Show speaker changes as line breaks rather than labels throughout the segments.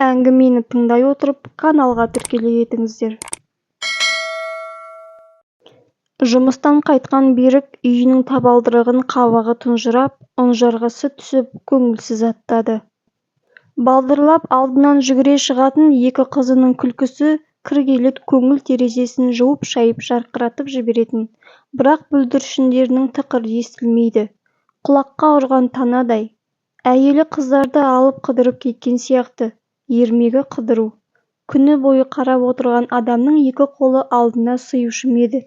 Әңгімені тыңдай отырып, каналға тіркеле кетіңіздер. Жұмыстан қайтқан Берік үйінің табалдырығын қабағы тұнжырап, ұнжырғасы түсіп, көңілсіз аттады. Балдырлап алдынан жүгіре шығатын екі қызының күлкісі кіргелі көңіл терезесін жуып-шайып жарқыратып жіберетін, бірақ бүлдіршіндерінің тықыры естілмейді. Құлаққа ұрған танадай. Әйелі қыздарды алып қыдырып кеткен сияқты. Ермегі қыдыру. Күні бойы қарап отырған адамның екі қолы алдына сыюшы ма еді?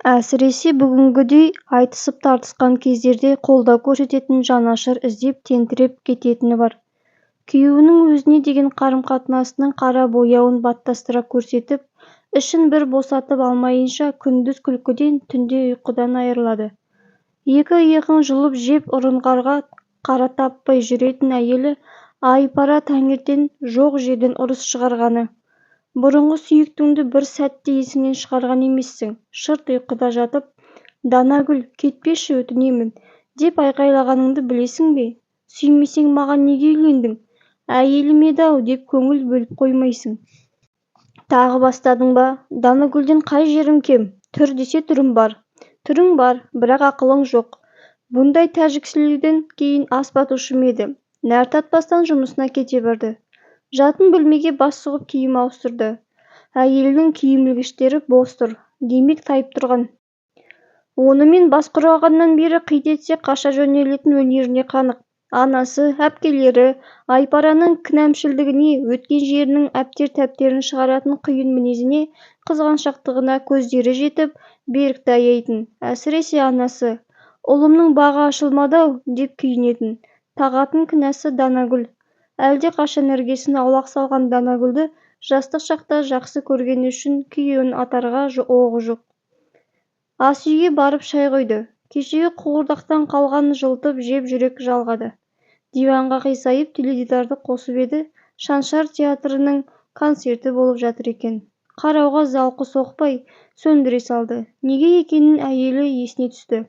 Әсіресе бүгінгідей айтысып-тартысқан кездерде қолдау көрсететін жанашыр іздеп тентіреп кететіні бар. Күйеуінің өзіне деген қарым-қатынасының қара бояуын баттастыра көрсетіп, ішін бір босатып алмайынша күндіз күлкіден, түнде ұйқыдан айырылады. Екі иығын жұлып жеп ұрынғарға қара таппай жүретін әйелі Айпара таңертең жоқ жерден ұрыс шығарғаны. Бұрынғы сүйіктіңді бір сәтте есіңнен шығарған емессің, шырт ұйқыда жатып, Данагүл, кетпеші өтінемін, деп айқайлағаныңды білесің бе? Сүймесең маған неге үйлендің? Әйелім еді-ау деп көңіл бөліп қоймайсың. Тағы бастадың ба? Данагүлден қай жерім кем? Түр десе түрім бар. Түрің бар, бірақ ақылың жоқ. Бұндай тәжікселеуден кейін ас батушы ма еді? Нәр татпастан жұмысына кете барды. Жатын бөлмеге бас сұғып киім ауыстырды. Әйелінің киім ілгіштері бос тұр. Демек тайып тұрған. Онымен бас құрағаннан бері қит етсе қаша жөнелетін өнеріне қанық. Анасы, әпкелері, Айпараның кінәмшілдігіне, өткен жерінің әптер-тәптерін шығаратын құйын мінезіне, қызғаншақтығына көздері жетіп, Берікті аяйтын. Әсіресе анасы. Ұлымның бағы ашылмады-ау, деп күйінетін. Тағатын кінәсі Данагүл. Әлде қашан іргесін аулақ салған Данагүлді жастық шақта жақсы көргені үшін күйеуін атарға оғы жоқ. Ас үйге барып шай құйды. Кешегі қуырдақтан қалғанын жылытып жеп жүрек жалғады. Диванға қисайып теледидарды қосып еді, Шаншар театрының концерті болып жатыр екен. Қарауға зауқы соқпай, сөндіре салды. Неге екенін әйелі есіне түсті.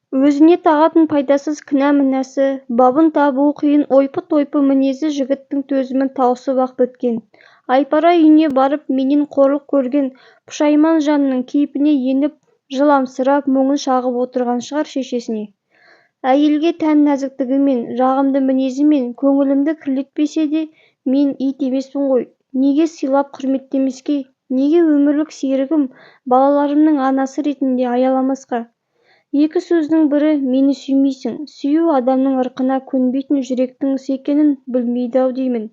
Өзіне тағатын пайдасыз кінә-мінәсі, бабын табуы қиын ойпы-тойпы мінезі жігіттің төзімін тауысып-ақ біткен. Айпара үйіне барып, менен қорлық көрген пұшайман жанның кейпіне еніп, жыламсырап, мұңын шағып отырған шығар шешесіне. Әйелге тән нәзіктігімен, жағымды мінезімен көңілімді кірлетпесе де, мен ит емеспін ғой. Неге сыйлап құрметтемеске, неге өмірлік серігім, балаларымның анасы ретінде аяламасқа? Екі сөзінің бірі мені сүймейсің, сүю адамның ырқына көнбейтін жүректің ісі екенін білмейді-ау деймін.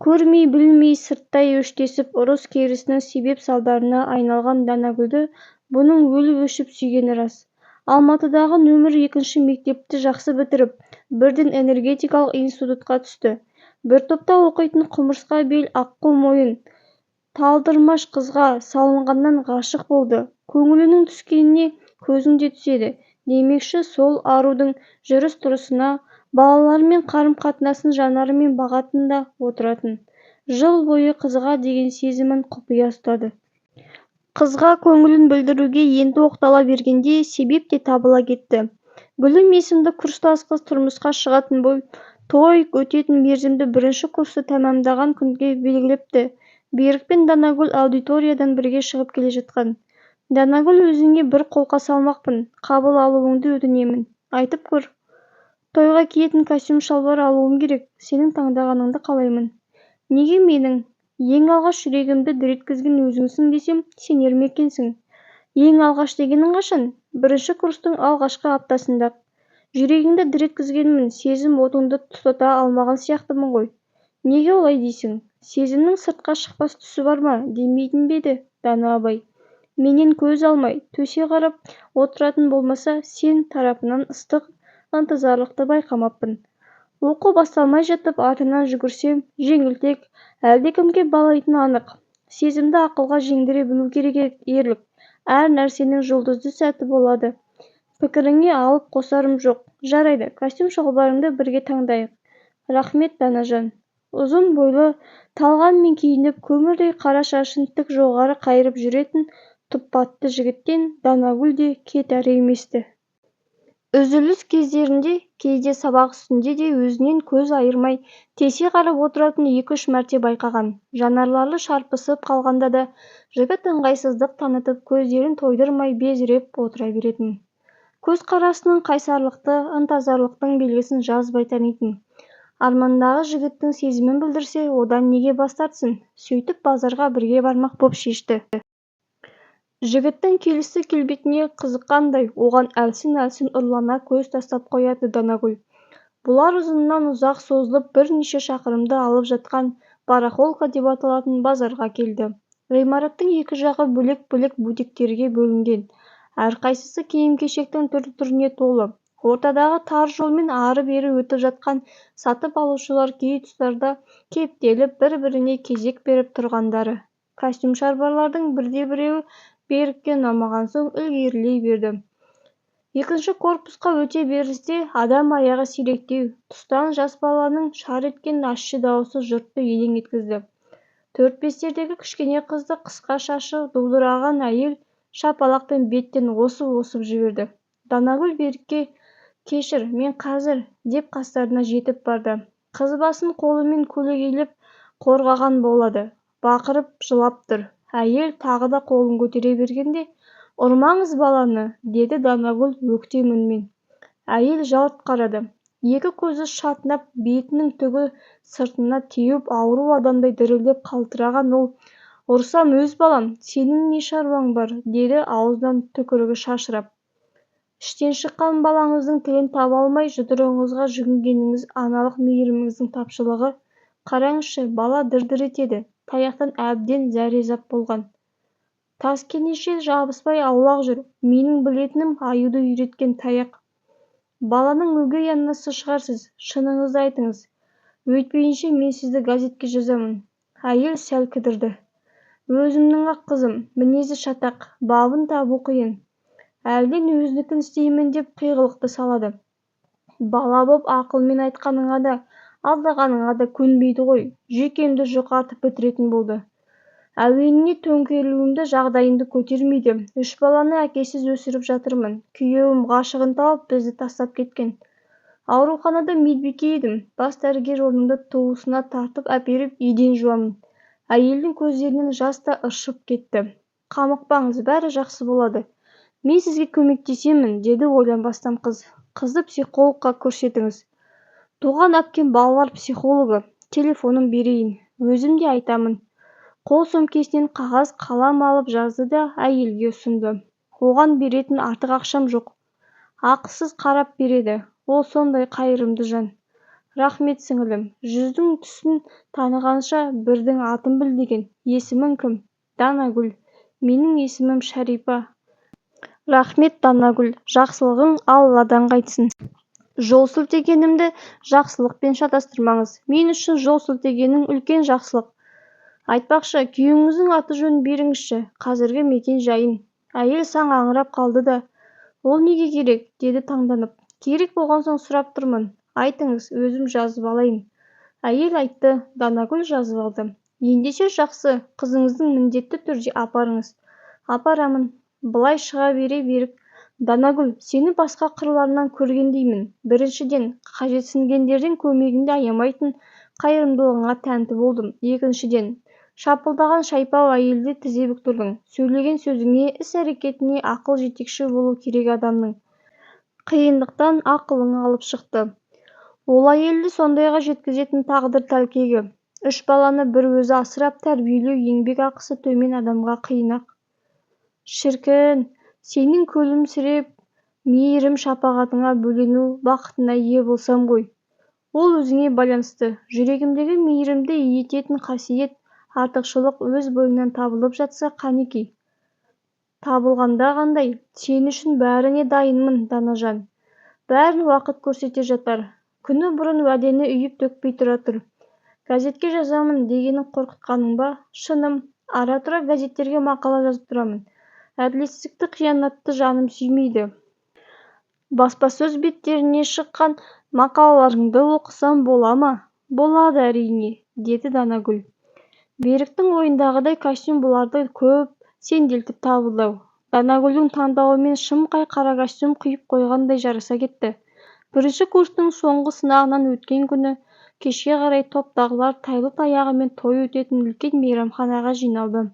Көрмей, білмей, сырттай өштесіп, ұрыс-керісінің себеп-салдарына айналған Данагүлді бұның өліп-өшіп сүйгені рас. Алматыдағы нөмір екінші мектепті жақсы бітіріп, бірден энергетикалық институтқа түсті. Бір топта оқитын құмырсқа бел аққу мойын, талдырмаш қызға салынғаннан ғашық болды. Көңілінің түскеніне көзің де түседі, демекші сол арудың жүріс-тұрысына, балаларымен қарым-қатынасын жанарымен бағатын да отыратын. Жыл бойы қызға деген сезімін құпия ұстады. Қызға көңілін білдіруге енді оқтала бергенде себеп те табыла кетті. Гүлім есімді курстас қыз тұрмысқа шығатын болып, той өтетін мерзімді бірінші курсты тәмамдаған күнге белгілепті. Берік пен Данагүл аудиториядан бірге шығып келе жатқан. Данагүл, өзіңе бір қолқа салмақпын, қабыл алуыңды өтінемін. Айтып көр. Тойға киетін костюм-шалбар алуым керек, сенің таңдағаныңды қалаймын. Неге менің? Ең алғаш жүрегімді дір еткізген өзіңсің десем, сенер ме екенсің? Ең алғаш дегенің қашан? Бірінші курстың алғашқы аптасында-ақ. Жүрегіңді дір еткізгенмін, сезім отыңды тұтата алмаған сияқтымын ғой. Неге олай дейсің? Сезімнің сыртқа шықпас түсі бар ма, демейтін бе еді дана Абай. Менен көз алмай, төсе қарап отыратын болмаса, сен тарапынан ыстық ынтызарлықты байқамаппын. Оқу басталмай жатып артынан жүгірсем, жеңілтек, әлдекімге балайтыны анық. Сезімді ақылға жеңдіре білу керек ерлік. Әр нәрсенің жұлдызды сәті болады. Пікіріңе алып қосарым жоқ. Жарайды, костюм-шалбарыңды бірге таңдайық. Рахмет, Данажан. Ұзын бойлы, талғаммен киініп, көмірдей қара шашын тік жоғары қайырып жүретін тұпатты жігіттен Данагүл де кет әрі емес-ті. Үзіліс кездерінде, кейде сабақ үстінде де өзінен көз айырмай тесе қарап отыратынын екі-үш мәрте байқаған. Жанарлары шарпысып қалғанда да жігіт ыңғайсыздық танытып, көздерін тойдырмай безіреп отыра беретін. Көзқарасынан қайсарлықты, ынтазарлықтың белгісін жазбай танитын. Армандағы жігіттің сезімін білдірсе, одан неге бас тартсын? Сөйтіп базарға бірге бармақ боп шешті. Жігіттің келісті келбетіне қызыққандай, оған әлсін-әлсін ұрлана көз тастап қояды Данагүл. Бұлар ұзыннан-ұзақ созылып бірнеше шақырымды алып жатқан барахолка деп аталатын базарға келді. Ғимараттың екі жағы бөлек-бөлек бутиктерге бөлінген. Әрқайсысы киім-кешектің түр-түріне толы. Ортадағы тар жолмен ары-бері өтіп жатқан сатып алушылар кей тұстарда кептеліп, бір-біріне кезек беріп тұрғандары. Костюм-шалбарлардың бірде-біреуі Берікке ұнамаған соң ілгерілей берді. Екінші корпусқа өте берісте адам аяғы сиректеу, тұстан жас баланың шар еткен ащы дауысы жұртты елең еткізді. Төрт-бестердегі кішкене қызды қысқа шашы дудыраған әйел шапалақпен беттен осып-осып жіберді. Данагүл Берікке кешір, мен қазір, деп қастарына жетіп барды. Қыз басын қолымен көлегейлеп қорғаған болады. Бақырып жылап тұр. Әйел тағы да қолын көтере бергенде, ұрмаңыз баланы, деді Данагүл өктем үнмен. Әйел жалт қарады. Екі көзі шатынап, бетінің түгі сыртына теуіп, ауру адамдай дірілдеп қалтыраған ол, ұрсам өз балам, сенің не шаруаң бар, деді аузынан түкірігі шашырап. Іштен шыққан балаңыздың тілін таба алмай, жұдырығыңызға жүгінгеніңіз аналық мейіріміңіздің тапшылығы. Қараңызшы, бала дір-дір етеді, таяқтан әбден зәрезап болған. Таскенеше жабыспай аулақ жүр, менің білетінім аюды үйреткен таяқ. Баланың өгей анасы шығарсыз, шыныңызды айтыңыз. Өйтпейінше мен сізді газетке жазамын. Әйел сәл кідірді. Өзімнің-ақ қызым, мінезі шатақ, бабын табу қиын. Әлден өзінікін істеймін деп қиғылықты салады. Бала боп ақылмен айтқаныңа да, алдағаныңа да көнбейді ғой, жүйкемді жұқартып бітіретін болды. Әуеніне төңкерілуімді жағдайымды көтермейді. Үш баланы әкесіз өсіріп жатырмын. Күйеуім ғашығын тауып бізді тастап кеткен. Ауруханада медбике едім. Бас дәрігер орнымды туысына тартып әперіп еден жуамын. Әйелдің көздерінен жас та ыршып кетті. Қамықпаңыз, бәрі жақсы болады. Мен сізге көмектесемін, деді ойланбастан қыз. Қызды психологқа көрсетіңіз. Туған әпкем балалар психологы, телефонын берейін, өзім де айтамын. Қол сөмкесінен қағаз қалам алып жазды да әйелге ұсынды. Оған беретін артық ақшам жоқ. Ақысыз қарап береді. Ол сондай қайырымды жан. Рахмет сіңілім, жүздің түсін танығанша бірдің атын біл деген. Есімің кім? Данагүл. Менің есімім Шәрипа. Рахмет, Данагүл, жақсылығың Алладан қайтсын. Жол сілтегенімді жақсылықпен шатастырмаңыз. Мен үшін жол сілтегенің үлкен жақсылық. Айтпақшы, күйеуіңіздің аты-жөнін беріңізші, қазіргі мекен жайын. Әйел саң аңырап қалды да, ол неге керек, деді таңданып. Керек болған соң сұрап тұрмын. Айтыңыз, өзім жазып алайын. Әйел айтты, Данагүл жазып алды. Ендеше жақсы, қызыңыздың міндетті түрде апарыңыз. Апарамын. Былай шыға бере Берік, Данагүл, сені басқа қырларынан көргендеймін. Біріншіден, қажетсінгендерден көмегіңді аямайтын қайырымдылығыңа тәнті болдым. Екіншіден, шапылдаған шайпау әйелді тізе бүктірдің. Сөйлеген сөзіңе, іс-әрекетіне ақыл жетекші болу керек адамның. Қиындықтан ақылың алып шықты. Ол әйелді сондайға жеткізетін тағдыр тәлкегі. Үш баланы бір өзі асырап тәрбиелеу еңбек ақысы төмен адамға қиын-ақ. Шіркін, сенің күлімсіреп мейірім шапағатыңа бөлену бақытына ие болсам ғой. Ол өзіңе байланысты. Жүрегімдегі мейірімді иететін қасиет, артықшылық өз бойыңнан табылып жатса қанекей. Табылғанда қандай, сен үшін бәріне дайынмын, Данажан. Бәрін уақыт көрсете жатар. Күні бұрын уәдені үйіп төкпей тұра тұр. Газетке жазамын дегенің қорқытқаның ба? Шыным, ара-тұра газеттерге мақала жазып тұрамын. Әділетсіздікті, қиянатты жаным сүймейді. Баспасөз беттеріне шыққан мақалаларыңды оқысам бола ма? Болады әрине, деді Данагүл. Беріктің ойындағыдай костюм бұларды көп сенделтіп табылды-ау. Данагүлдің таңдауымен шымқай қара костюм құйып қойғандай жараса кетті. Бірінші курстың соңғы сынағынан өткен күні кешке қарай топтағылар тайлы-таяғымен той өтетін үлкен мейрамханаға жиналды.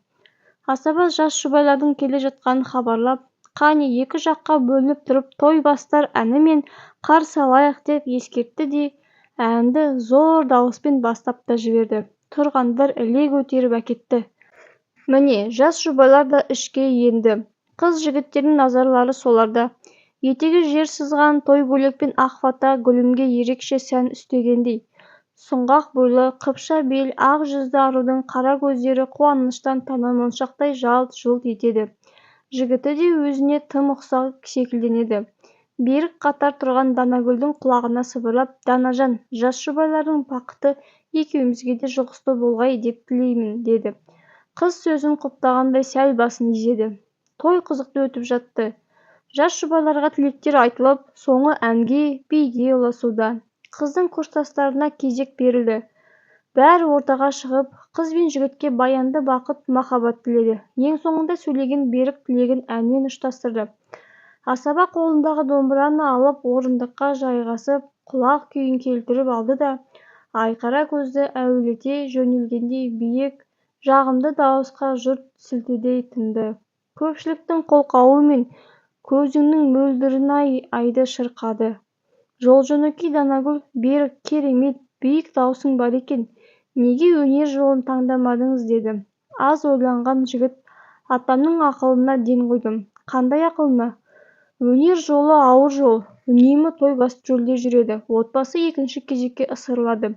Асаба жас жұбайлардың келе жатқанын хабарлап, қане, екі жаққа бөлініп тұрып той бастар әнімен қарсы алайық деп ескертті де, әнді зор дауыспен бастап та жіберді. Тұрғандар іле көтеріп әкетті. Міне, жас жұбайлар да ішке енді. Қыз-жігіттердің назарлары соларда. Етегі жер сызған той көйлек пен ақ фата гүлімге ерекше сән үстегендей. Сұңғақ бойлы, қыпша бел, ақ жүзді арудың қара көздері қуаныштан тана моншақтай жалт-жұлт етеді. Жігіті де өзіне тым ұқсап секілденеді. Берік қатар тұрған Данагүлдің құлағына сыбырлап, Данажан, жас жұбайлардың бақыты екеумізге де жұғысты болғай деп тілеймін, деді. Қыз сөзін құптағандай сәл басын изеді. Той қызықты өтіп жатты. Жас жұбайларға тілектер айтылып, соңы әнге, биге ұласуда. Қыздың курстастарына кезек берілді. Бәрі ортаға шығып, қыз бен жігітке баянды бақыт, махаббат тіледі. Ең соңында сөйлеген Берік тілегін әнмен ұштастырды. Асаба қолындағы домбыраны алып, орындыққа жайғасып, құлақ күйін келтіріп алды да, айқара көзді әуелете жөнелгендей биік, жағымды дауысқа жұрт сілтідей тынды. Көпшіліктің қолқауымен көзіңнің мөлдірін-ай айды шырқады. Жол-жөнекей Данагүл, Берік, керемет, биік даусың бар екен, неге өнер жолын таңдамадыңыз деді. Аз ойланған жігіт, атамның ақылына ден қойдым. Қандай ақылына? Өнер жолы ауыр жол, үнемі той гастрольде жүреді, отбасы екінші кезекке ысырылады.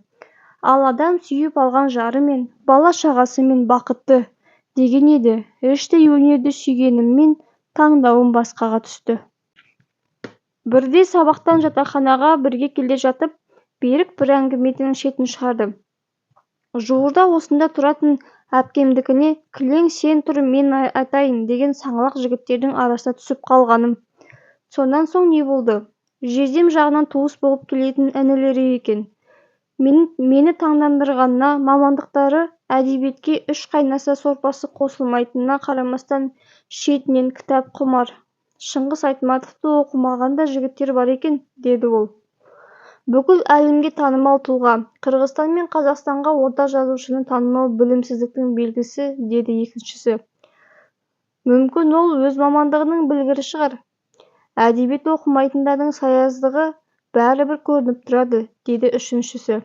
Ал адам сүйіп алған жарымен, бала-шағасымен бақытты, деген еді. Іштей өнерді сүйгеніммен таңдауым басқаға түсті. Бірде сабақтан жатақханаға бірге келе жатып, Берік бір әңгіменің шетін шығарды. Жуырда осында тұратын әпкемдікіне кілең сен тұр мен айтайын деген саңлақ жігіттердің арасына түсіп қалғаным. Сонан соң не болды? Жездем жағынан туыс болып келетін інілері екен. Мені таңдандырғанына мамандықтары әдебиетке үш қайнаса сорпасы қосылмайтынына қарамастан шетінен кітап құмар. Шыңғыс Айтматовты оқымаған да жігіттер бар екен, деді ол. Бүкіл әлемге танымал тұлға, Қырғызстан мен Қазақстанға ортақ жазушыны танымау білімсіздіктің белгісі, деді екіншісі. Мүмкін ол өз мамандығының білгірі шығар. Әдебиет оқымайтындардың саяздығы бәрібір көрініп тұрады, деді үшіншісі.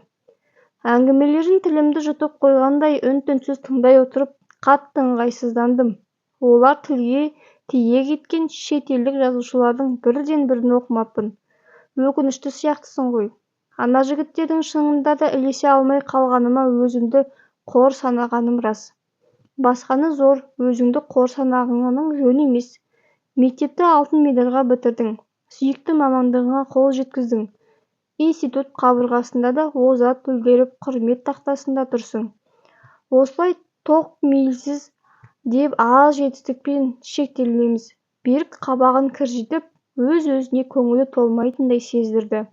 Әңгімелерін тілімді жұтып қойғандай үн-түнсіз тыңдай отырып, қатты ыңғайсыздандым. Олар тілге тиек еткен шетелдік жазушылардың бірден-бірін оқымаппын. Өкінішті сияқтысың ғой. Ана жігіттердің шыңында да ілесе алмай қалғаныма өзімді қор санағаным рас. Басқаны зор, өзіңді қор санағаның жөн емес. Мектепті алтын медальға бітірдің, сүйікті мамандығыңа қол жеткіздің. Институт қабырғасында да озат үлгеріп, құрмет тақтасында тұрсың. Осылай тоқ мейілсіз деп аз жетістікпен шектелмейміз. Берік қабағын кіржитіп, өз-өзіне көңілі толмайтындай сездірді.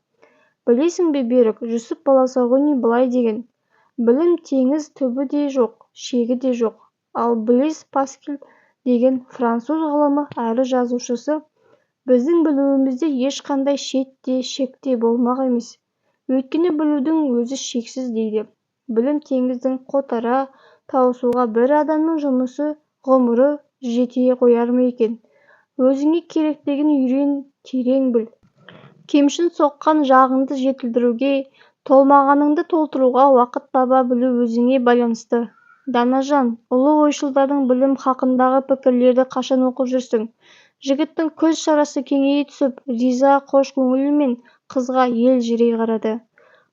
Білесің бе, Берік, Жүсіп Баласағұни былай деген: білім теңіз түбі де жоқ, шегі де жоқ. Ал Блез Паскаль деген француз ғалымы әрі жазушысы біздің білуімізде ешқандай шет те, шек те болмақ емес. Өйткені білудің өзі шексіз дейді. Білім теңізін қотара тауысуға бір адамның жұмысы, ғұмыры жете қояр ма екен? Өзіңе керектігін үйрен, терең біл. Кемшін соққан жағыңды жетілдіруге, толмағаныңды толтыруға уақыт таба білу өзіңе байланысты. Данажан, ұлы ойшылдардың білім хақындағы пікірлерді қашан оқып жүрсің? Жігіттің көз шарасы кеңейе түсіп, риза қош көңілімен қызға елжірей қарады.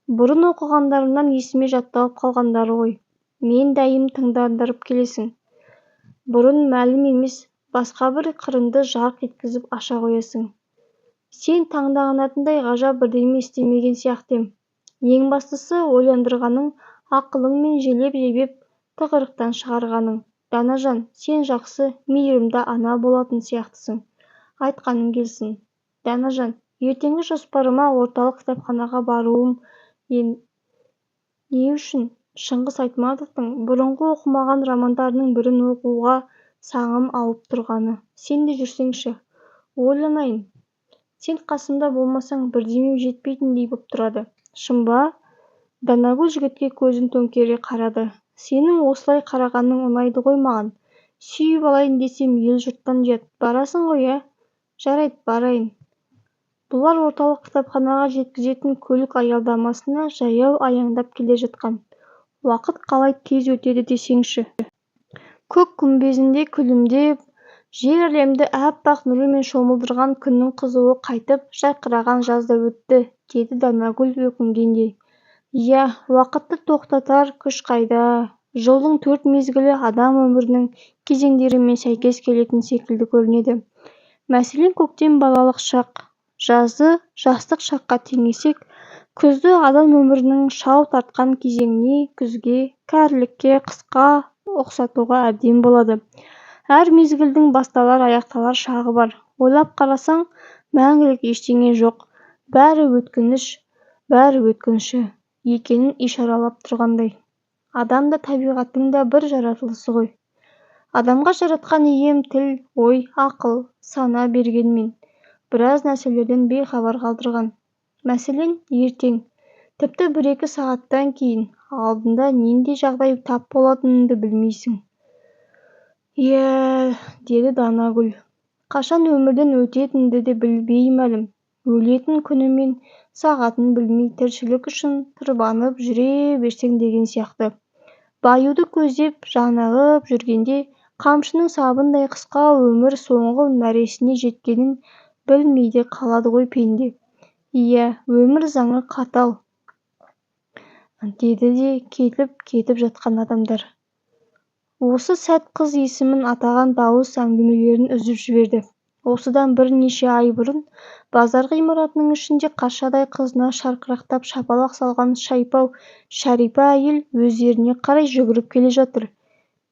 Бұрын оқығандарымнан есіме жатталып қалғандары ғой. Мен дәйім тыңдандырып келесің. Бұрын мәлім емес, басқа бір қырыңды жарқ еткізіп аша қоясың. Сен таңданатындай ғажап бірдеме істемеген сияқты ем. Ең бастысы ойландырғаның, ақылыңмен желеп-жебеп тығырықтан шығарғаның. Данажан, сен жақсы, мейірімді ана болатын сияқтысың. Айтқаның келсін. Данажан, ертеңгі жоспарыма орталық кітапханаға баруым не үшін? Шыңғыс Айтматовтың бұрынғы оқымаған романдарының бірін оқуға Саңым ауып тұрғаны. Сен де жүрсеңші. Ойланайын. Сен қасымда болмасаң, бірдемем жетпейтіндей боп тұрады. Шын ба? Данагүл жігітке көзін төңкере қарады. Сенің осылай қарағаның ұнайды ғой маған. Сүйіп алайын десем, ел-жұрттан ұят. Барасың ғой, ә? Жарайды, барайын. Бұлар орталық кітапханаға жеткізетін көлік аялдамасына жаяу аяңдап келе жатқан. Уақыт қалай тез өтеді десеңші. Көк күмбезінде күлімдеп, жер әлемді аппақ нұрымен шомылдырған күннің қызуы қайтып, жарқыраған жаз да өтті, деді Данагүл өкінгендей. Иә, уақытты тоқтатар күш қайда? Жылдың төрт мезгілі адам өмірінің кезеңдерімен сәйкес келетін секілді көрінеді. Мәселен, көктем балалық шақ, жазды жастық шаққа теңесек, күзді адам өмірінің шау тартқан кезеңіне, күзге, кәрілікке, қысқа ұқсатуға әбден болады. Әр мезгілдің басталар, аяқталар шағы бар. Ойлап қарасаң, мәңгілік ештеңе жоқ. Бәрі өткініш, бәрі өткінші екенін ишаралап тұрғандай. Адам да табиғаттың да бір жаратылысы ғой. Адамға жаратқан ием тіл, ой, ақыл, сана бергенмен, біраз нәрселерден бейхабар қалдырған. Мәселен, ертең, тіпті бір-екі сағаттан кейін алдында нендей жағдай тап болатыныңды білмейсің. Иә, деді Данагүл. Қашан өмірден өтетініңді де беймәлім. Өлетін күні мен сағатын білмей тіршілік үшін тырбанып жүре берсең деген сияқты. Баюды көздеп жанығып жүргенде қамшының сабындай қысқа өмір соңғы мәресіне жеткенін білмей де қалады ғой пенде. Иә, өмір заңы қатал, деді де кетіп-кетіп жатқан адамдар. Осы сәт қыз есімін атаған дауыс әңгімелерін үзіп жіберді. Осыдан бірнеше ай бұрын базар ғимаратының ішінде қаршадай қызына шарқырақтап шапалақ салған шайпау Шәрипа әйел өздеріне қарай жүгіріп келе жатыр.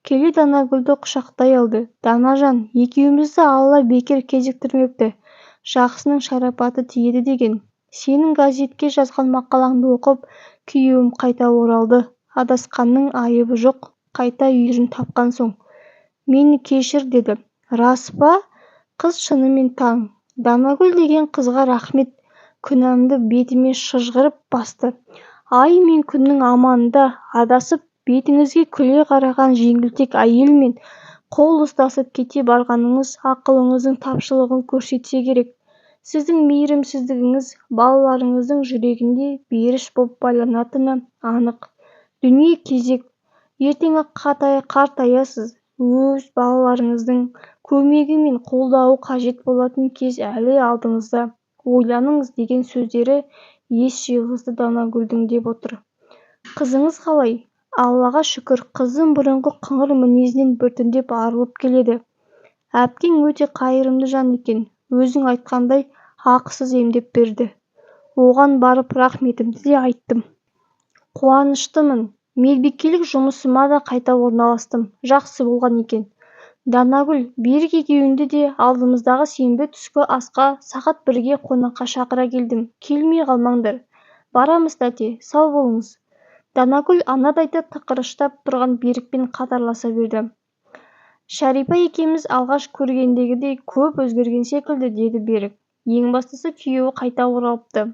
Келе Данагүлді құшақтай алды. Данажан, екеумізді Алла бекер кезіктірмепті. Жақсының шарапаты тиеді деген. Сенің газетке жазған мақалаңды оқып, күйеуім қайта оралды. Адасқанның айыбы жоқ, қайта үйірін тапқан соң. Мені кешір, деді. Рас па? Қыз шынымен таң. Данагүл деген қызға рахмет. Күнәмді бетіме шыжғырып басты. Ай мен күннің аманында адасып, бетіңізге күле қараған жеңілтек әйелмен қол ұстасып кете барғаныңыз ақылыңыздың тапшылығын көрсетсе керек. Сіздің мейірімсіздігіңіз балаларыңыздың жүрегінде беріш боп байланатыны анық. Дүние кезек, ертең-ақ қартаясыз. Өз балаларыңыздың көмегі мен қолдауы қажет болатын кез әлі алдыңызда. Ойланыңыз деген сөздері ес жиғызды Данагүлдің деп отыр. Қызыңыз қалай? Аллаға шүкір, қызым бұрынғы қыңыр мінезінен біртіндеп арылып келеді. Әпкең өте қайырымды жан екен, өзің айтқандай ақысыз емдеп берді. Оған барып рахметімді де айттым. Қуаныштымын. Медбикелік жұмысыма да қайта орналастым. Жақсы болған екен. Данагүл, Берік екеуіңді де алдымыздағы сенбі түскі асқа сағат 1-ге қонаққа шақыра келдім. Келмей қалмаңдар. Барамыз, тәте, сау болыңыз. Данагүл анадайда тықырыштап тұрған Берікпен қатарласа берді. Шәрипа екеуміз алғаш көргендегідей көп өзгерген секілді, деді Берік. Ең бастысы күйеуі қайта оралыпты.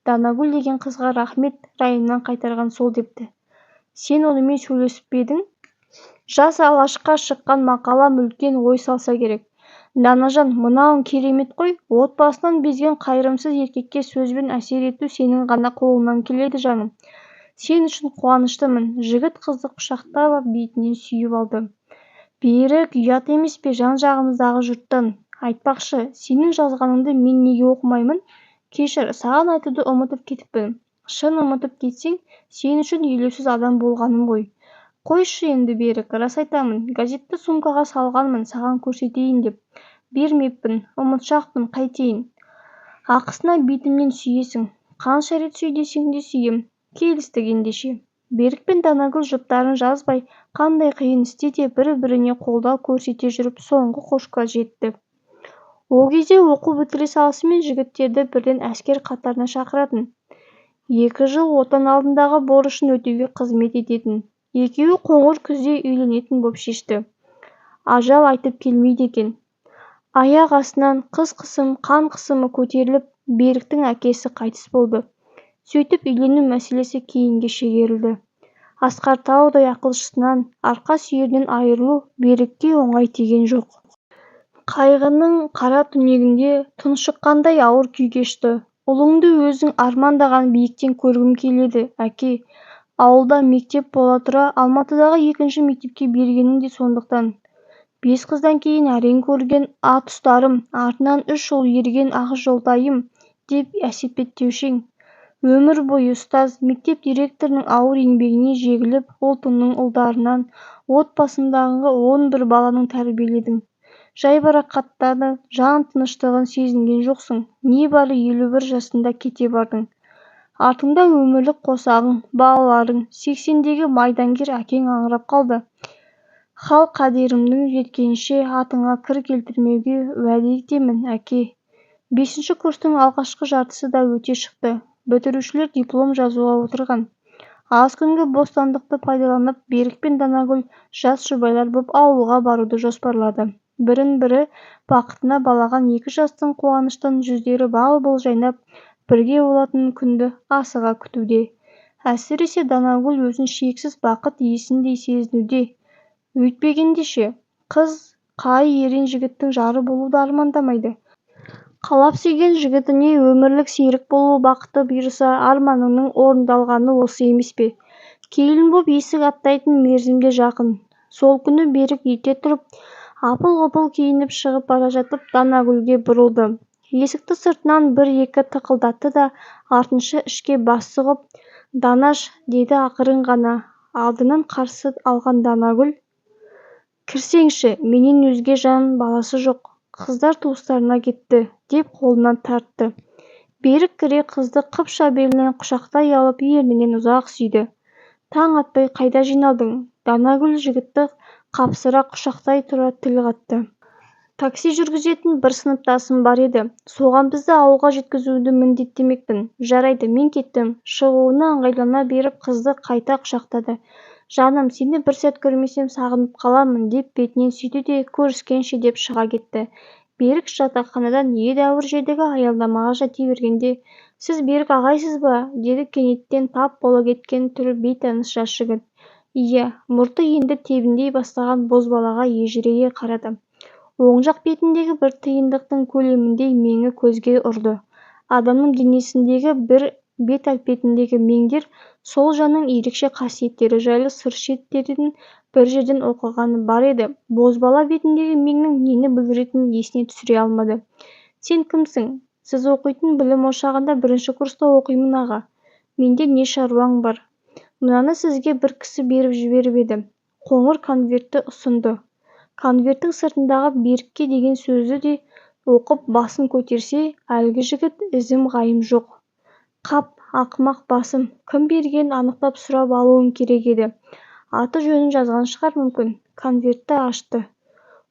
Данагүл деген қызға рахмет, райымнан қайтарған сол депті. Сен онымен сөйлесіп пе едің? Жас алашқа шыққан мақалам үлкен ой салса керек. Данажан, мынауың керемет қой. Отбасынан безген қайырымсыз еркекке сөзбен әсер ету сенің ғана қолыңнан келеді, жаным. Сен үшін қуаныштымын. Жігіт қызды құшақтап ап бетінен сүйіп алды. Берік, ұят емес пе жан-жағымыздағы жұрттан? Айтпақшы, сенің жазғаныңды мен неге оқымаймын? Кешір, саған айтуды ұмытып кетіппін. Шын ұмытып кетсең, сен үшін елеусіз адам болғаным ғой. Қойшы енді, Берік, рас айтамын. Газетті сумкаға салғанмын, саған көрсетейін деп. Бермеппін, ұмытшақпын, қайтейін. Ақысына бетімнен сүйесің. Қанша рет сүй десең де сүйем. Келістік ендеше. Берік пен Данагүл жұптарын жазбай, қандай қиын істе де бір-біріне қолдау көрсете жүріп соңғы қошқа жетті. Ол кезде оқу бітіре салысымен жігіттерді бірден әскер қатарына шақыратын. 2 жыл отан алдындағы борышын өтеуге қызмет ететін. Екеуі қоңыр күзде үйленетін боп шешті. Ажал айтып келмейді екен. Аяқ астынан қыз қысым, қан қысымы көтеріліп, Беріктің әкесі қайтыс болды. Сөйтіп үйлену мәселесі кейінге шегерілді. Асқар таудай ақылшысынан, арқа сүйерінен айырылу Берікке оңай тиген жоқ. Қайғының қара түнегінде тұншыққандай ауыр күй кешті. Ұлыңды өзің армандаған биіктен көргім келеді, әке. Ауылда мектеп бола тұра Алматыдағы екінші мектепке бергенім де сондықтан. 5 қыздан кейін әрең көрген ат ұстарым, артынан 3 ұл ерген ақ жолтайым деп әспеттеуші ең. Өмір бойы ұстаз, мектеп директорының ауыр еңбегіне жегіліп, ұлтыңның ұлдарынан, отбасындағы 11 баланың тәрбиеледің. Жайбарақаттады, жан тыныштығын сезінген жоқсың, небары 51 жасында кете бардың. Артыңда өмірлік қосағың, балаларың, 80-дегі майдангер әкең аңырап қалды. Хал қадерімнің жеткенше атыңа кір келтірмеуге уәде етемін, әке. 5-ші курстың алғашқы жартысы да өте шықты. Бітірушілер диплом жазуға отырған. Аз күнгі бостандықты пайдаланып, Берік пен Данагүл жас жұбайлар боп ауылға баруды жоспарлады. Бірін-бірі бақытына балаған екі жастың қуаныштан жүздері бал-бұл жайнап, бірге болатын күнді асыға күтуде. Әсіресе Данагүл өзін шексіз бақыт иесіндей сезінуде. Өйтпегенде ше, қыз қай ерен жігіттің жары болуды армандамайды. Қалап сүйген жігітіне өмірлік серік болу бақыты бұйырса, арманының орындалғаны осы емес пе? Келін боп есік аттайтын мерзім де жақын. Сол күні Берік ерте тұрып, апыл-ғұпыл киініп шығып бара жатып, Данагүлге бұрылды. Есікті сыртынан бір-екі тықылдатты да, артынша ішке бас сұғып, «Данаш», деді ақырын ғана. Алдынан қарсы алған Данагүл, «Кірсеңші, менен өзге жан баласы жоқ, қыздар туыстарына кетті», деп қолынан тартты. Берік кіре қызды қыпша белінен құшақтай алып, ернінен ұзақ сүйді. Таң атпай қайда жиналдың? Данагүл жігітті қапсыра құшақтай тұра тіл қатты. Такси жүргізетін бір сыныптасым бар еді. Соған бізді ауылға жеткізуді міндеттемекпін. Жарайды, мен кеттім. Шығуына ыңғайлана беріп, қызды қайта құшақтады. Жаным, сені бір сәт көрмесем сағынып қаламын, деп бетінен сүйді де, көріскенше деп шыға кетті. Берік жатақханадан едәуір жердегі аялдамаға жете бергенде, «Сіз Берік ағайсыз ба?» деді кенеттен тап бола кеткен түрі бейтаныс жас жігіт. Иә, мұрты енді тебіндей бастаған бозбалаға ежірейе қарады. Оң жақ бетіндегі бір тиындықтың көлеміндей меңі көзге ұрды. Адамның денесіндегі бір бет әлпетіндегі меңдер сол жанның ерекше қасиеттері жайлы сыр шертетін бір жерден оқығаны бар еді. Бозбала бетіндегі меңнің нені білдіретінін есіне түсіре алмады. Сен кімсің? Сіз оқитын білім ошағында бірінші курста оқимын, аға. Менде не шаруаң бар? Мынаны сізге бір кісі беріп жіберіп еді. Қоңыр конвертті ұсынды. Конверттің сыртындағы Берікке деген сөзді де оқып басын көтерсе, әлгі жігіт ізім-ғайым жоқ. Қап, ақымақ басым, кім бергенін анықтап сұрап алуым керек еді. Аты жөнін жазған шығар мүмкін. Конвертті ашты.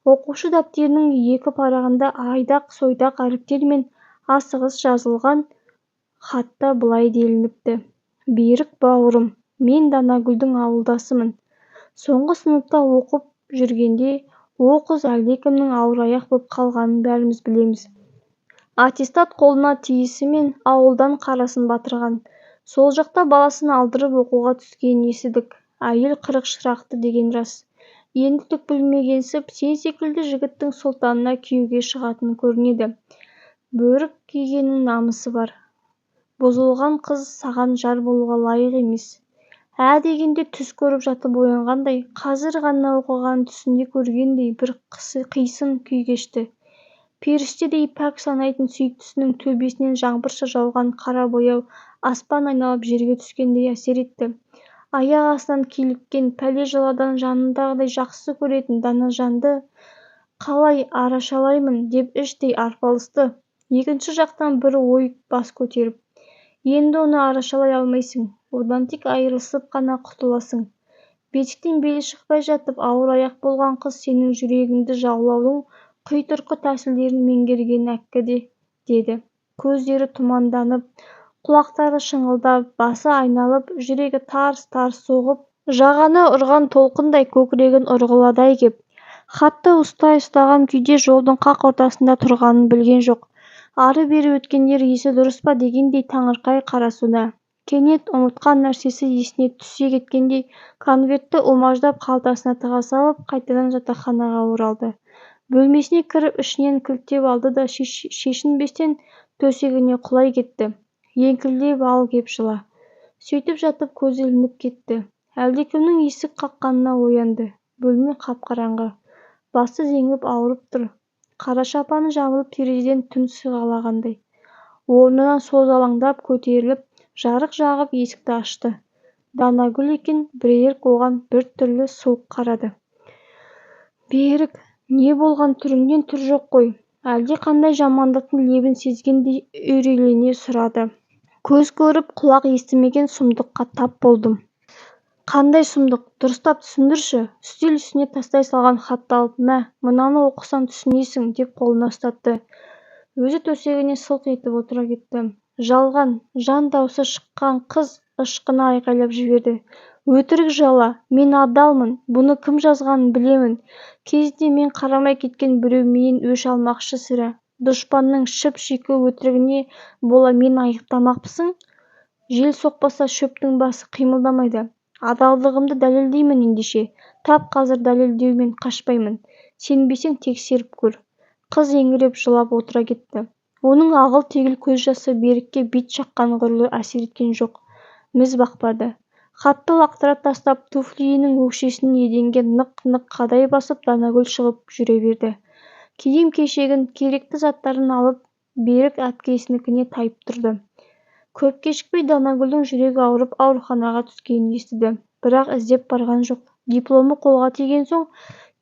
Оқушы дәптерінің екі парағында айдақ-сойдақ әріптермен асығыс жазылған хатта былай делініпті. Берік бауырым, мен Данагүлдің ауылдасымын. Соңғы сыныпта оқып жүргенде о қыз әлдекімнің ауыр аяқ боп қалғанын бәріміз білеміз. Аттестат қолына тиісімен ауылдан қарасын батырған. Сол жақта баласын алдырып оқуға түскенін естідік. Әйел 40 шырақты деген рас. Енді түк білмегенсіп, сен секілді жігіттің сұлтанына күйеуге шығатын көрінеді. Бөрік кигеннің намысы бар. Бұзылған қыз саған жар болуға лайық емес. Ә дегенде түс көріп жатып оянғандай, қазір ғана оқыған түсінде көргендей бір қисын күй кешті. Періштедей пәк санайтын сүйіктісінің төбесінен жаңбырша жауған қара бояу аспан айналып жерге түскендей әсер етті. Аяқ астынан киліккен пәле-жаладан жанындағыдай жақсы көретін Данажанды қалай арашалаймын деп іштей арпалысты. Екінші жақтан бір ой бас көтеріп, енді оны арашалай алмайсың, одан тек айырылысып қана құтыласың. Бесіктен белі шықпай жатып ауыр аяқ болған қыз сенің жүрегіңді жаулаудың құйтырқы тәсілдерін меңгерген әккі де, деді. Көздері тұманданып, құлақтары шыңылдап, басы айналып, жүрегі тарс-тарс соғып, жағаны ұрған толқындай көкірегін ұрғыладай кеп. Хатты уыстай ұстаған күйде жолдың қақ ортасында тұрғанын білген жоқ. Ары-бері өткендер есі дұрыс па дегендей таңырқай қарасуда. Кенет ұмытқан нәрсесі есіне түсе кеткендей конвертті умаждап қалтасына тыға салып, қайтадан жатақханаға оралды. Бөлмесіне кіріп ішінен кілттеп алды да шешінбестен төсегіне құлай кетті. Еңкілдеп ал кеп жыла. Сөйтіп жатып көзі ілініп кетті. Әлдекімнің есік қаққанына оянды. Бөлме қап-қараңғы. Басы зеңіп ауырып тұр. Қара шапанын жамылып терезеден түн сығалағандай. Орнынан созалаңдап көтеріліп, жарық жағып есікті ашты. Данагүл екен. Берік оған бір түрлі суық қарады. Берік, не болған, түріңнен түр жоқ қой? Әлде қандай жамандықтың лебін сезгендей үрейлене сұрады. Көз көріп, құлақ естімеген сұмдыққа тап болдым. Қандай сұмдық, дұрыстап түсіндірші? Үстел үстіне тастай салған хатты алып, мә, мынаны оқысаң түсінесің, деп қолына ұстатты. Өзі төсегіне сылқ етіп отыра кетті. Жалған, жан даусы шыққан қыз ышқына айқайлап жіберді. Өтірік жала, мен адалмын, бұны кім жазғанын білемін. Кезінде мен қарамай кеткен біреу менен өш алмақшы сірә. Дұшпанның шіп-шикі өтірігіне бола мені айыптамақпысың? Жел соқпаса шөптің басы қимылдамайды. Адалдығымды дәлелдеймін ендеше. Тап қазір дәлелдеумен қашпаймын. Сенбесең тексеріп көр. Қыз еңіреп жылап отыра кетті. Оның ағыл-тегіл көз жасы Берікке бит шаққан ғұрлы әсер еткен жоқ. Міз бақпады. Хатты лақтыра тастап, туфлиінің өкшесін еденге нық-нық қадай басып Данагүл шығып жүре берді. Киім-кешегін, керекті заттарын алып, Берік әпкесінікіне тайып тұрды. Көп кешікпей Данагүлдің жүрегі ауырып ауруханаға түскенін естіді. Бірақ іздеп барған жоқ. Дипломы қолға тиген соң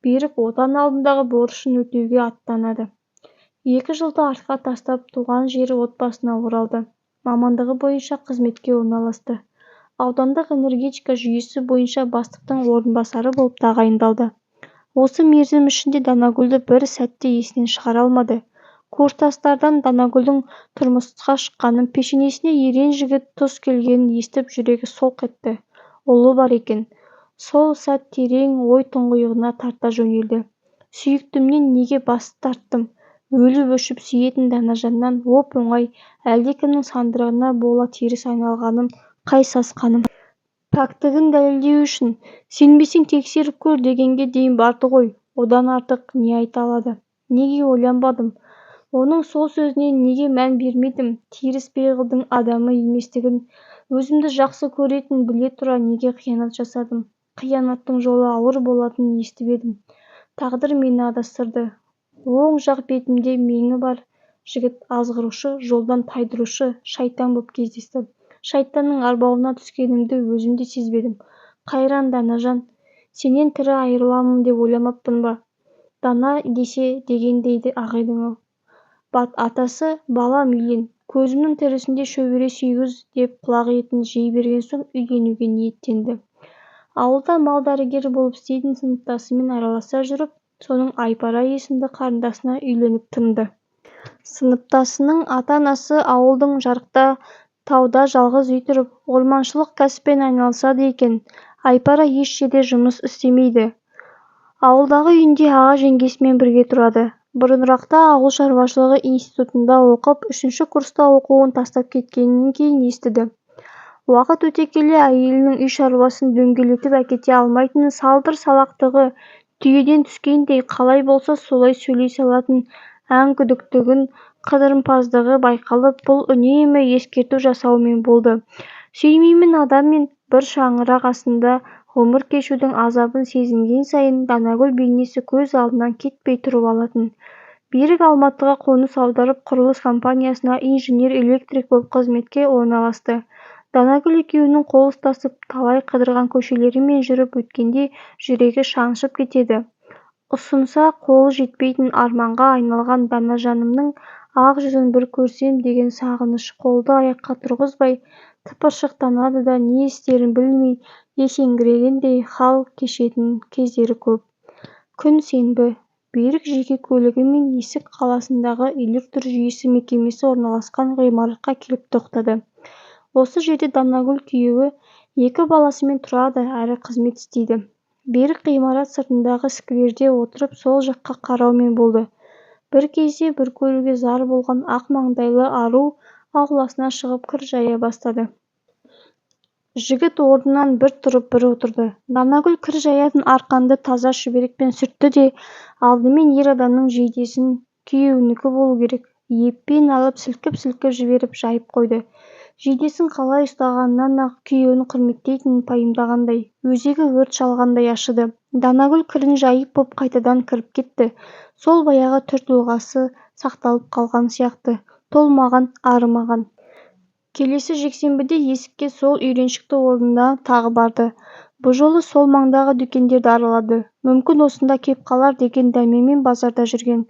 Берік Отан алдындағы борышын өтеуге аттанады. 2 жылды артқа тастап, туған жері отбасына оралды. Мамандығы бойынша қызметке орналасты. Аудандық энергетика жүйесі бойынша бастықтың орынбасары болып тағайындалды. Осы мерзім ішінде Данагүлді бір сәтте есінен шығара алмады. Курстастардан Данагүлдің тұрмысқа шыққанын, пешенесіне ерен жігіт тұс келгенін естіп жүрегі солқ етті. Ұлы бар екен. Сол сәт терең ой тұңғиығына тарта жөнелді. Сүйіктімнен неге бас тарттым? Өліп-өшіп сүйетін Данажаннан оп-оңай әлдекімнің сандырағына бола теріс айналғаным қай сасқаным? Пәктігін дәлелдеу үшін, сенбесең тексеріп көр дегенге дейін барды ғой. Одан артық не айта алады? Неге ойланбадым? Оның сол сөзіне неге мән бермедім? Теріс пиғылдың адамы еместігін, өзімді жақсы көретінін біле тұра неге қиянат жасадым? Қиянаттың жолы ауыр болатынын естіп едім. Тағдыр мені адастырды. Оң жақ бетімде меңі бар жігіт азғырушы, жолдан тайдырушы шайтан боп кездесті. Шайтанның арбауына түскенімді өзім де сезбедім. Қайран Данажан, сенен тірі айырыламын деп ойламаппын ба? Дана десе дегендейді ақ едің-ау. Атасы, балам үйлен, көзімнің тірісінде шөбере сүйгіз деп құлақ етін жей берген соң үйленуге ниеттенді. Ауылда мал дәрігері болып істейтін сыныптасымен араласа жүріп, соның Айпара есімді қарындасына үйленіп тынды. Сыныптасының ата-анасы ауылдың жарықта тауда жалғыз үй тұрып, орманшылық кәсіппен айналысады екен. Айпара еш жерде жұмыс істемейді. Ауылдағы үйінде аға жеңгесімен бірге тұрады. Бұрынырақта ауыл шаруашылығы институтында оқып, 3-ші курста оқуын тастап кеткенін кейін естіді. Уақыт өте келе әйелінің үй шаруасын дөңгелетіп әкете алмайтын салдыр-салақтығы, түйеден түскендей қалай болса солай сөйлей салатын әңгүдіктігін, қыдырымпаздығы байқалып, бұл үнемі ескерту жасаумен болды. Сүймеймін адаммен бір шаңырақ астында ғұмыр кешудің азабын сезінген сайын Данагүл бейнесі көз алдынан кетпей тұрып алатын. Берік Алматыға қоныс аударып, құрылыс компаниясына инженер-электрик болып қызметке орналасты. Данагүл екеуінің қол ұстасып, талай қыдырған көшелерімен жүріп өткенде жүрегі шаншып кетеді. Ұсынса қолы жетпейтін арманға айналған Данажанымның ақ жүзін бір көрсем деген сағыныш қолды аяққа тұрғызбай, тыпыршықтанады да не істерін білмей, есеңгірегендей хал кешетін кездері көп. Күн сенбі. Берік жеке көлігімен Есік қаласындағы электр жүйесі мекемесі орналасқан ғимаратқа келіп тоқтады. Осы жерде Данагүл күйеуі, 2 баласымен тұрады әрі қызмет істейді. Берік ғимарат сыртындағы скверде отырып сол жаққа қараумен болды. Бір кезде бір көруге зар болған ақ маңдайлы ару ауласына шығып кір жая бастады. Жігіт орнынан бір тұрып, бір отырды. Данагүл кір жаятын арқанды таза шүберекпен сүртті де, алдымен ер адамның жейдесін, күйеуінікі болу керек, еппен алып сілкіп-сілкіп жіберіп жайып қойды. Жейдесін қалай ұстағанынан-ақ күйеуін құрметтейтінін пайымдағандай, өзегі өрт шалғандай ашыды. Данагүл кірін жайып боп қайтадан кіріп кетті. Сол баяғы түр-тұлғасы сақталып қалған сияқты. Толмаған, арымаған. Келесі жексенбіде есікке сол үйреншікті орнына тағы барды. Бұ жолы сол маңдағы дүкендерді аралады. Мүмкін осында кеп қалар деген дәмемен базарда жүрген.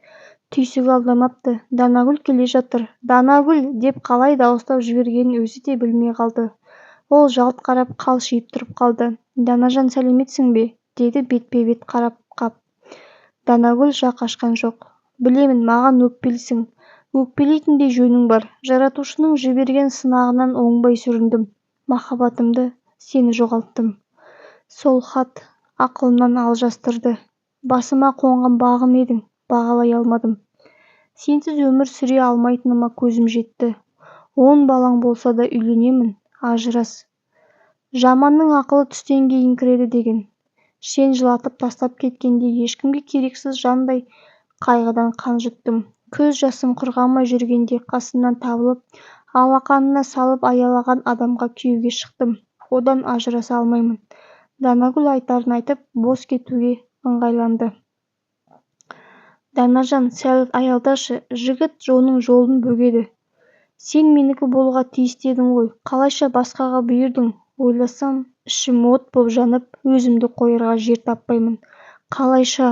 Түйсігі алдамапты. Данагүл келе жатыр. Данагүл! Деп қалай дауыстап жібергенін өзі де білмей қалды. Ол жалт қарап, қалшиып тұрып қалды. Данажан, сәлеметсің бе? Деді бетпе-бет қарап қап. Данагүл жақ ашқан жоқ. Білемін, маған өкпелісің. Өкпелейтіндей жөнің бар. Жаратушының жіберген сынағынан оңбай сүріндім. Махаббатымды, сені жоғалттым. Сол хат ақылымнан алжастырды. Басыма қонған бағым едің, бағалай алмадым. Сенсіз өмір сүре алмайтыныма көзім жетті. 10 балаң болса да үйленемін, ажырас. Жаманның ақылы түстен кейін кіреді деген. Сен жылатып тастап кеткенде ешкімге керексіз жандай қайғыдан қан жұттым. Көз жасым құрғамай жүргенде қасымнан табылып, алақанына салып аялаған адамға күйеуге шықтым. Одан ажыраса алмаймын. Данагүл айтарын айтып, бос кетуге ыңғайланды. Данажан, сәл аялдашы, жігіт оның жолын бөгеді. Сен менікі болуға тиісті едің ғой, қалайша басқаға бұйырдың? Ойласам, ішім от боп жанып, өзімді қоярға жер таппаймын. Қалайша?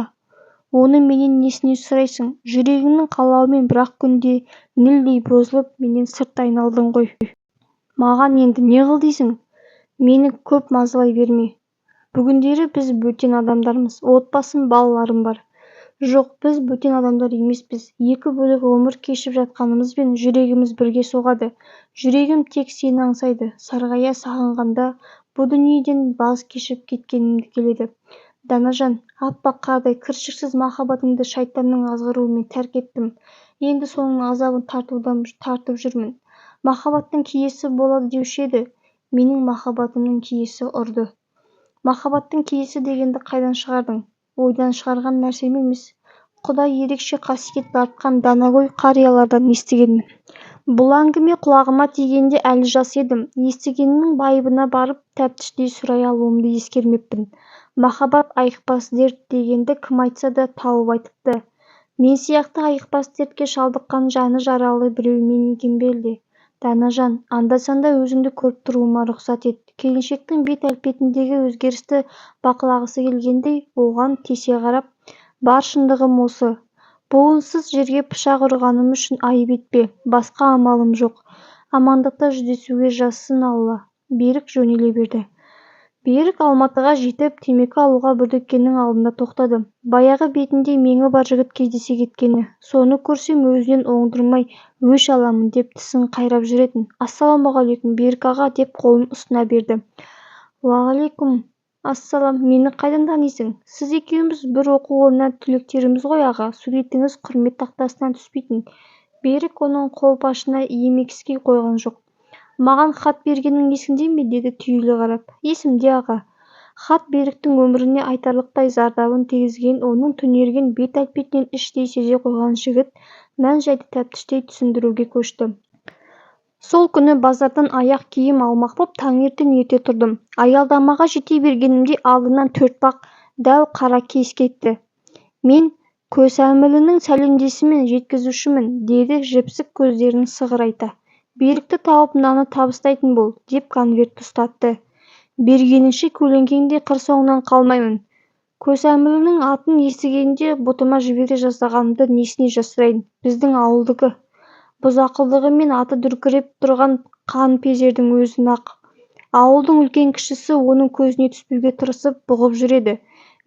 Оны менен несіне сұрайсың? Жүрегіңнің қалауымен бір-ақ күнде нілдей бұзылып, менен сырт айналдың ғой. Маған енді не қыл дейсің? Мені көп мазалай берме. Бүгіндері біз бөтен адамдармыз. Отбасым, балаларым бар. Жоқ, біз бөтен адамдар емеспіз. Екі бөлек ғұмыр кешіп жатқанымызбен жүрегіміз бірге соғады. Жүрегім тек сені аңсайды. Сарғая сағынғанда бұ дүниеден баз кешіп кеткенім келеді. Данажан, аппақ қардай кіршіксіз махаббатыңды шайтанның азғыруымен тәрк еттім. Енді соның азабын тартып жүрмін. Махаббаттың киесі болады деуші еді. Менің махаббатымның киесі ұрды. Махаббаттың киесі дегенді қайдан шығардың? Ойдан шығарған нәрсем емес. Құдай ерекше қасиет дарытқан данагөй қариялардан естігенмін. Бұл әңгіме құлағыма тигенде әлі жас едім. Естігенімнің байыбына барып тәптіштей сұрай алуымды ескермеппін. Махаббат айықпас дерт дегенді кім айтса да тауып айтыпты. Мен сияқты айықпас дертке шалдыққан жаны жаралы біреу мен екен бе әлде? Данажан, анда-санда өзіңді көріп тұруыма рұқсат ет. Келіншектің бет әлпетіндегі өзгерісті бақылағысы келгендей, оған тесе қарап, бар шындығым осы. Буынсыз жерге пышақ ұрғаным үшін айып етпе, басқа амалым жоқ. Амандықта жүздесуге жазсын Алла. Берік жөнеле берді. Берік Алматыға жетіп, темекі алуға бір дүкеннің алдында тоқтады. Баяғы бетінде меңі бар жігіт кездесе кеткені. Соны көрсем өзінен оңдырмай өш аламын деп тісін қайрап жүретін. Ассалаумағалейкум, Берік аға, деп қолын ұсына берді. Уағалейкум ассалам, мені қайдан танисың? Сіз екеуміз бір оқу орнына түлектеріміз ғой аға, суретіңіз құрмет тақтасынан түспейтін. Берік оның қолпашына емекске қойған жоқ. Маған хат бергенің есіңде ме, деді түйіле қарап. Есімде аға. Хат Беріктің өміріне айтарлықтай зардабын тигізген оның түнерген бет әлпетінен іштей сезе қойған жігіт мән-жайды тәптіштей түсіндіруге көшті. Сол күні базардан аяқ киім алмақ боп таңертең ерте тұрдым. Аялдамаға жете бергенімде алдымнан төртбақ дәу қара кез кетті. Мен Көсәмілінің сәлемдесімін, жеткізушімін, деді жіпсік көздерін сығырайта. Берікті тауып мынаны табыстайтын бол, деп конвертті ұстатты. Бергеніңше көлеңкеңдей қыр соңынан қалмаймын. Көсәмілінің атын естігенде бұтыма жібере жаздағанымды несіне жасырайын, біздің ауылдікі. Бұзақылдығымен аты дүркіреп тұрған қаныпезердің өзі нақ. Ауылдың үлкен кішісі оның көзіне түспеуге тырысып бұғып жүреді.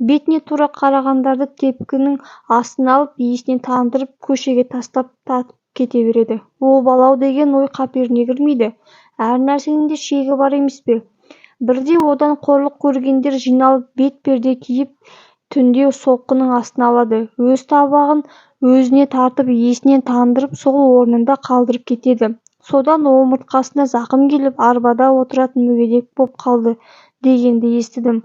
Бетіне тура қарағандарды тепкінің астына алып, есінен тандырып, көшеге тастап татып кете береді. Обал-ау деген ой қаперіне кірмейді. Әр нәрсенің де шегі бар емес пе? Бірде одан қорлық көргендер жиналып бет перде киіп түнде соққының астына алады. Өз табағын өзіне тартып есінен тандырып сол орнында қалдырып кетеді. Содан омыртқасына зақым келіп, арбада отыратын мүгедек боп қалды дегенді естідім.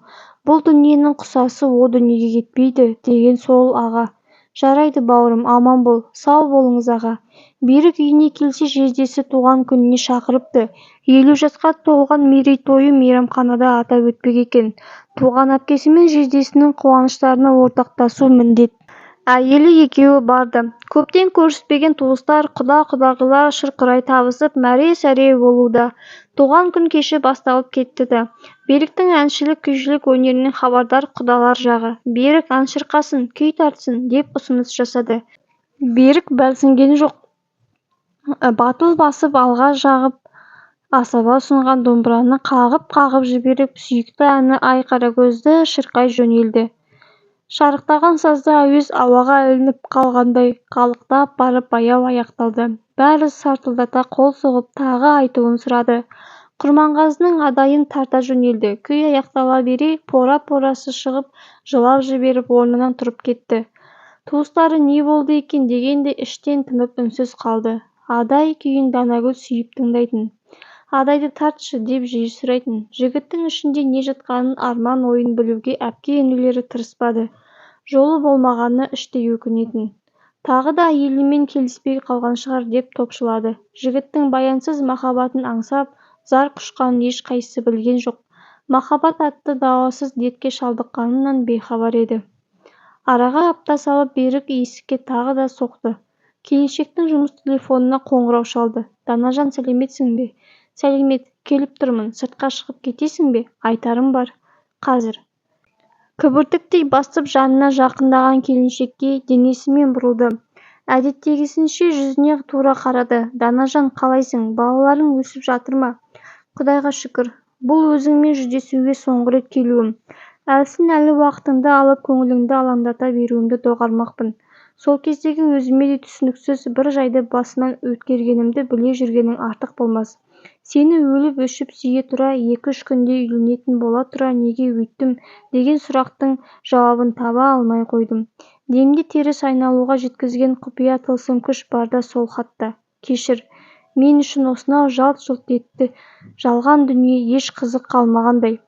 Бұл дүниенің құсасы о дүниеге кетпейді деген сол аға. Жарайды бауырым, аман бол. Сау болыңыз аға. Берік үйіне келсе жездесі туған күніне шақырыпты. 50 жасқа толған мерейтойын мейрамханада атап өтпек екен. Туған әпкесі мен жездесінің қуаныштарына ортақтасу міндет. Әйелі екеуі барды. Көптен көріспеген туыстар, құда-құдағилар шұрқырай табысып, мәре-сәре болуда. Туған күн кеші басталып кетті да. Беріктің әншілік, күйшілік өнерінен хабардар құдалар жағы, Берік ән шырқасын, күй тартсын деп ұсыныс жасады. Берік бәлсінген жоқ. Батыл басып алға жағып асаба ұсынған домбыраны қағып-қағып жіберіп, сүйікті әні Ай Қаракөзді шырқай жөнелді. Шарықтаған сазды әуез ауаға ілініп қалғандай қалықтап барып баяу аяқталды. Бәрі сартылдата қол соғып, тағы айтуын сұрады. Құрманғазының Адайын тарта жөнелді. Күй аяқтала бере пора-порасы шығып, жылап жіберіп орнынан тұрып кетті. Туыстары не болды екен дегендей іштен тынып үнсіз қалды. Адай күйін Данагүл сүйіп тыңдайтын. Адайды тартшы деп жиі сұрайтын. Жігіттің ішінде не жатқанын, арман ойын білуге әпке-інілері тырыспады. Жолы болмағанына іштей өкінетін. Тағы да әйелімен келіспей қалған шығар деп топшылады. Жігіттің баянсыз махаббатын аңсап, зар құшқанын ешқайсысы білген жоқ. Махаббат атты дауасыз дертке шалдыққанынан бейхабар еді. Араға апта салып Берік есікке тағы да соқты. Келіншектің жұмыс телефонына қоңырау шалды. Данажан, сәлеметсің бе? Сәлемет, келіп тұрмын, сыртқа шығып кетесің бе? Айтарым бар. Қазір. Кібіртіктей басып жанына жақындаған келіншекке денесімен бұрылды. Әдеттегісінше жүзіне тура қарады. Данажан, қалайсың? Балаларың өсіп жатыр ма? Құдайға шүкір. Бұл өзіңмен жүздесуге соңғы рет келуім. Әлсін әлі уақытыңды алып, көңіліңді алаңдата беруімді доғармақпын. Сол кездегі өзіме де түсініксіз бір жайды басынан өткергенімді біле жүргенің артық болмас. Сені өліп-өшіп сүйе тұра, 2-3 күнде үйленетін бола тұра неге өйттім деген сұрақтың жауабын таба алмай қойдым. Демде теріс айналуға жеткізген құпия тылсым күш барда сол хатта. Кешір, мен үшін осынау жалт-жұлт етті жалған дүние еш қызық қалмағандай.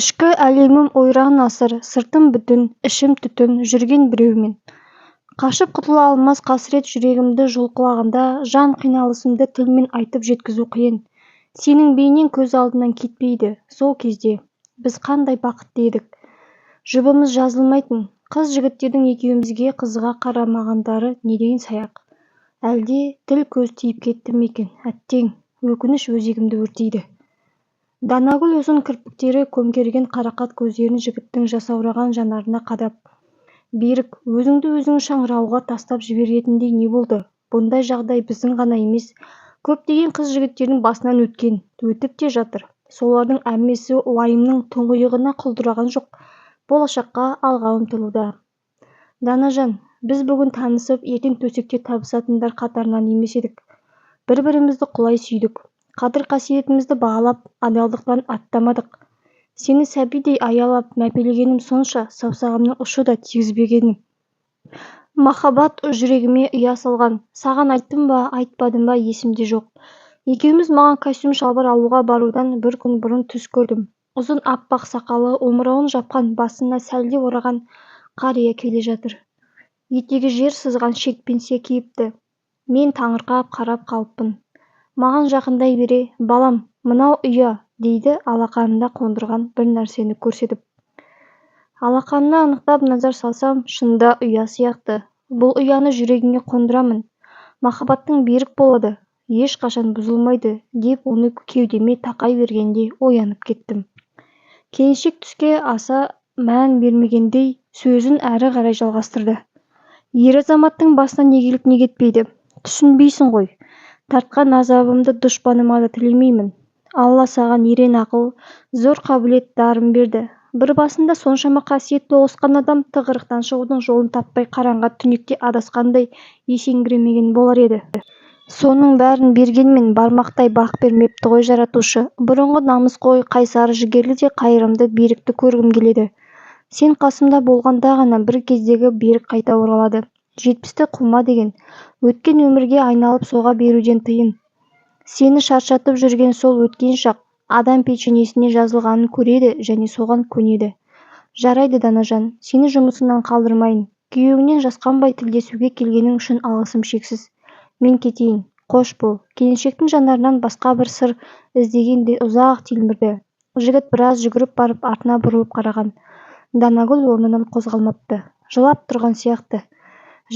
Ішкі әлемім ойран-асыр, сыртым бүтін, ішім түтін жүрген біреумен. Қашып құтыла алмас қасірет жүрегімді жұлқылағанда, жан қиналысымды тілмен айтып жеткізу қиын. Сенің бейнең көз алдымнан кетпейді. Сол кезде біз қандай бақытты едік. Жұбымыз жазылмайтын. Қыз жігіттердің екеумізге қызыға қарамағандары неден саяқ. Әлде тіл көз тиіп кетті ме екен? Әттең, өкініш өзегімді өртейді. Данагүл ұзын кірпіктері көмкерген қарақат көздерін жігіттің жасаураған жанарына қадап, Берік, өзіңді өзің шаңырауға тастап жіберетіндей не болды? Бұндай жағдай біздің ғана емес, көптеген қыз жігіттердің басынан өткен, өтіп те жатыр. Солардың әммесі уайымның тұңғиығына құлдыраған жоқ, болашаққа алға ұмтылуда. Данажан, біз бүгін танысып, ертең төсекте табысатындар қатарынан емес едік. Бір-бірімізді құлай сүйдік. Қадір-қасиетімізді бағалап, адалдықтан аттамадық. Сені сәбидей аялап, мәпелегенім сонша, саусағымның ұшы да тигізбегенім. Махаббат жүрегіме ұя салған. Саған айттым ба, айтпадым ба, есімде жоқ. Екеуміз маған костюм шалбар алуға барудан бір күн бұрын түс көрдім. Ұзын аппақ сақалы, омырауын жапқан, басына сәлде ораған қария келе жатыр. Етегі жер сызған шекпенсе киіпті. Мен таңырқап қарап қалыппын. Маған жақындай бере, балам, мынау ұя, дейді алақанында қондырған бір нәрсені көрсетіп. Алақанына анықтап назар салсам, шынында ұя сияқты. Бұл ұяны жүрегіңе қондырамын. Махаббаттың берік болады, ешқашан бұзылмайды, деп оны кеудеме тақай бергенде оянып кеттім. Келіншек түске аса мән бермегендей сөзін әрі қарай жалғастырды. Ер азаматтың басына не келіп не кетпейді. Түсінбейсің ғой. Тартқан азабымды дұшпаныма да тілемеймін. Алла саған ерен ақыл, зор қабілет дарын берді. Бір басында соншама қасиет тоғысқан адам тығырықтан шығудың жолын таппай қараңғы түнекте адасқандай есеңгіремеген болар еді. Соның бәрін бергенмен бармақтай бақ бермепті ғой жаратушы. Бұрынғы намысқой, қайсар, жігерлі де қайырымды Берікті көргім келеді. Сен қасымда болғанда ғана бір кездегі Берік қайта оралады. 70-ті қума деген. Өткен өмірге айналып соға беруден тыйын. Сені шаршатып жүрген сол өткен шақ. Адам пешенесіне жазылғанын көреді және соған көнеді. Жарайды, Данажан, сені жұмысыңнан қалдырмайын. Күйеуіңнен жасқанбай тілдесуге келгенің үшін алғысым шексіз. Мен кетейін. Қош бол. Келіншектің жанарынан басқа бір сыр іздегендей ұзақ телмірді. Жігіт біраз жүгіріп барып артына бұрылып қараған. Данагүл орнынан қозғалмапты. Жылап тұрған сияқты.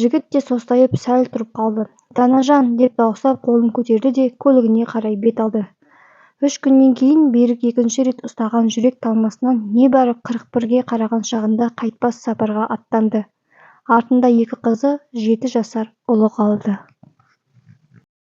Жігіт те состайып сәл тұрып қалды. Данажан, деп дауыстап қолын көтерді де көлігіне қарай бет алды. 3 күннен кейін Берік екінші рет ұстаған жүрек талмасынан небәрі 41-ге қараған шағында қайтпас сапарға аттанды. Артында 2 қызы, 7 жасар ұлы қалды.